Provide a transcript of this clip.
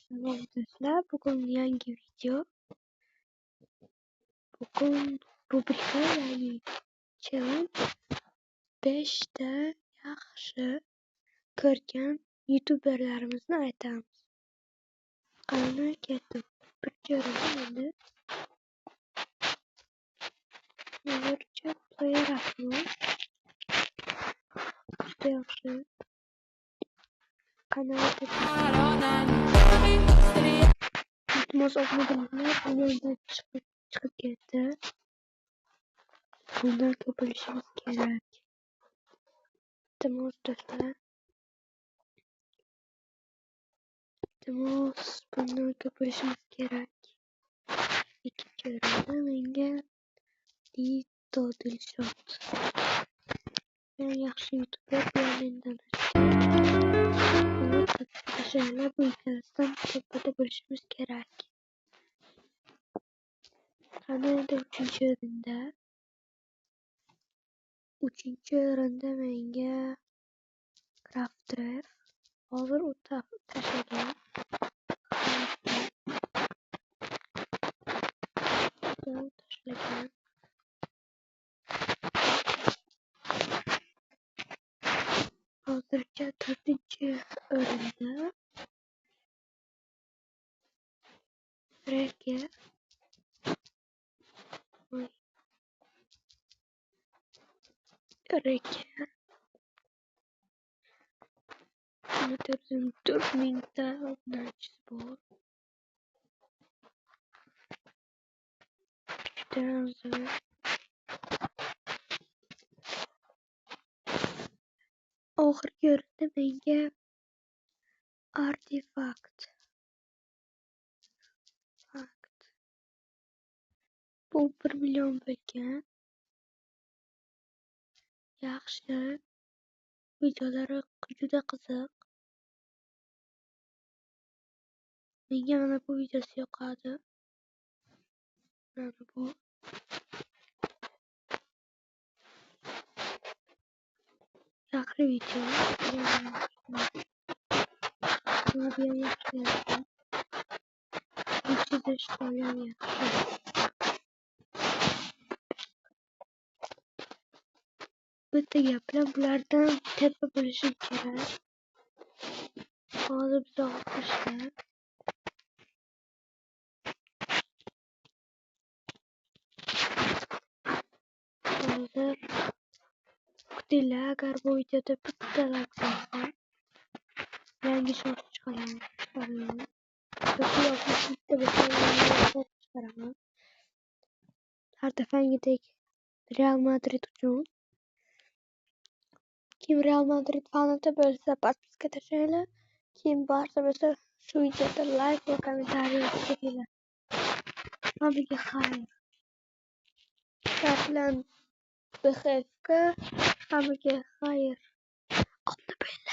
Salom do'stlar, bugun yangi video. Bugun rubrika, ya'ni challenge 5 ta yaxshi ko'rgan youtuberlarimizni aytamiz. Qani ketdik. Birinchi o'rinda menda hozircha Player Rahmon. Juda yaxshi. Kanalda iltimos obuna bo'linglar, milliondan chiqib ketdi. Bundan ko'p bo'lishimiz kerak. Iltimos do'stlar. Iltimos bundan ko'p bo'lishimiz kerak. Ikkinchi o'rinda menga Lito Dilshod. Eng yaxshi youtuber bu mendan. Tashlanglar, bu ikkalasidan tepada bo'lishimiz kerak. Qani endi uchinchi o'rinda. Uchinchi o'rinda menga Craftref. Hozir u tashlagan. Tashlagan. Hozircha to'rtinchi o'rinda Reke. Reke. 4 mingta obunachisi bor. Judayam zo'r. Oxirgi o'rinda menga Artefakt. Fakt. Bu 1 million bo'lgan. Yaxshi. Videolari juda qiziq. Menga mana bu videosi yoqadi. Mana bu. Yaxshi video. Mana bu ham yaxshi. Bu chizish ham yaxshi. Bitta gap bilan bulardan tepa bo'lishim kerak. Hozir biz olqishda. Hozir kutinglar, agar bu videoda bitta like bo'lsa, yangi short chiqaraman. Yoki bitta bo'lsa yangi short chiqaraman. Har dafangidek Real Madrid uchun. Kim Real Madrid fanati bo'lsa, podpiska tashlanglar. Kim Barsa bo'lsa, shu videoda like va kommentariy yozib ketinglar. Hammaga xayr. Sizlar bilan BXFK. Hammaga xayr. Obuna bo'linglar.